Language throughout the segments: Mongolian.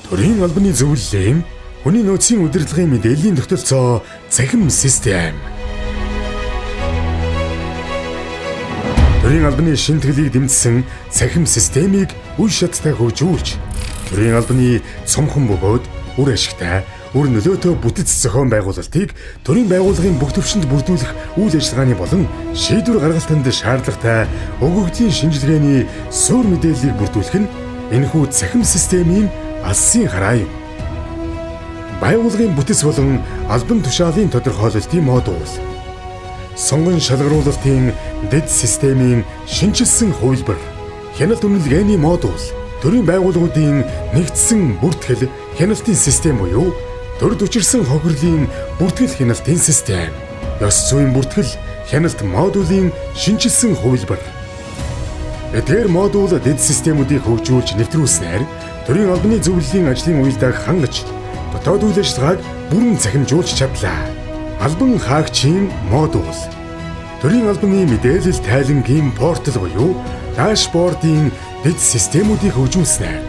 Төрийн албаны зөвлөлийн хүний нөөцийн удирдлагын мэдээллийн тогтолцоо цахим систем. Төрийн албаны шинэтгэлийг дэмжсэн цахим системийг үе шаттай хөгжүүлж, төрийн албаны цомхон бөгөөд үр ашигтай, үр нөлөөтэй бүтэц зохион байгуулалтыг төрийн байгууллагын бүх төвшөнд бүрдүүлэх үйл ажиллагааны болон шийдвэр гаргалтанд шаардлагатай өгөгдлийн шинжилгээний суурь мэдээллийг бүрдүүлэх нь энэхүү цахим системийн алсын хараа юм. Байгууллагын бүтэц болон албан тушаалын тодорхойлолтын модуль, сонгон шалгаруулалтын дэд системийн шинэчилсэн хувилбар, хяналт үнэлгээний модуль, төрийн байгууллагуудын нэгдсэн бүртгэл хяналтын систем буюу төрд учирсан хохирлын бүртгэл хяналтын систем, ёс зүйн бүртгэл хяналт модулийн шинэчилсэн хувилбар. Эдгээр модуль дэд системүүдийг хөгжүүлж нэвтрүүлснээр төрийн албаны зөвлөлийн ажлын уялдааг хангаж, дотоод үйл ажиллагааг бүрэн захимжуулж чадлаа. Албан хаагчийн модуль, төрийн албаны мэдээлэл тайлангийн портал буюу дашбордын дэд системүүдийг хөгжүүлснээр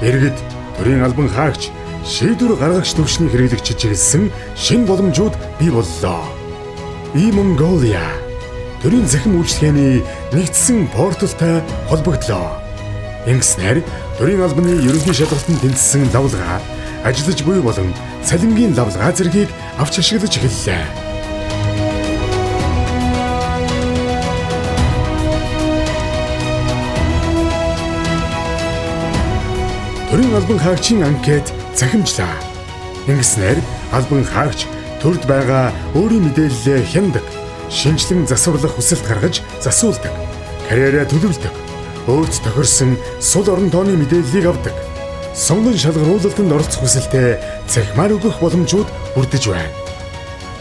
иргэд, төрийн албан хаагч, шийдвэр гаргагч түвшний хэрэглэгчид чиглэсэн шинэ боломжууд бий боллоо. E-Mongolia төрийн цахим үйлчилгээний нэгдсэн порталтай холбогдлоо. Ингэснээр төрийн албаны ерөнхий шалгалтанд тэнцсэн лавлгаа, ажиллаж буй болон цалингийн лавлгаа зэргийг авч ашиглаж эхэллээ. Төрийн албан хаагчийн анкет цахимжлаа. Ингэснээр албан хаагч төрд байгаа өөрийн мэдээллээ хянадаг, шинэчлэн засварлах хүсэлт гаргаж засуулдаг, карьераа төлөвлөдөг, өөрт тохирсон сул орон тооны мэдээллийг авдаг, сонгон шалгаруулалтанд оролцох хүсэлтээ цахимаар өгөх боломжууд бүрдэж байна.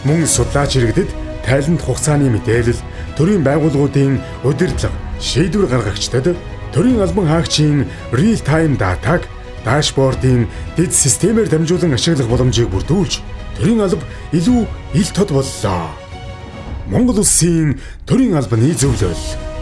Мөн судлаач иргэдэд тайланд хугацааны мэдээлэл, төрийн байгууллагуудын удирдлага, шийдвэр гаргагчдад төрийн албан хаагчийн real time датаг дашбордын дэд системээр дамжуулан ашиглах боломжийг бүрдүүлж, төрийн алба илүү ил тод боллоо. Монгол улсын төрийн албаны зөвлөл.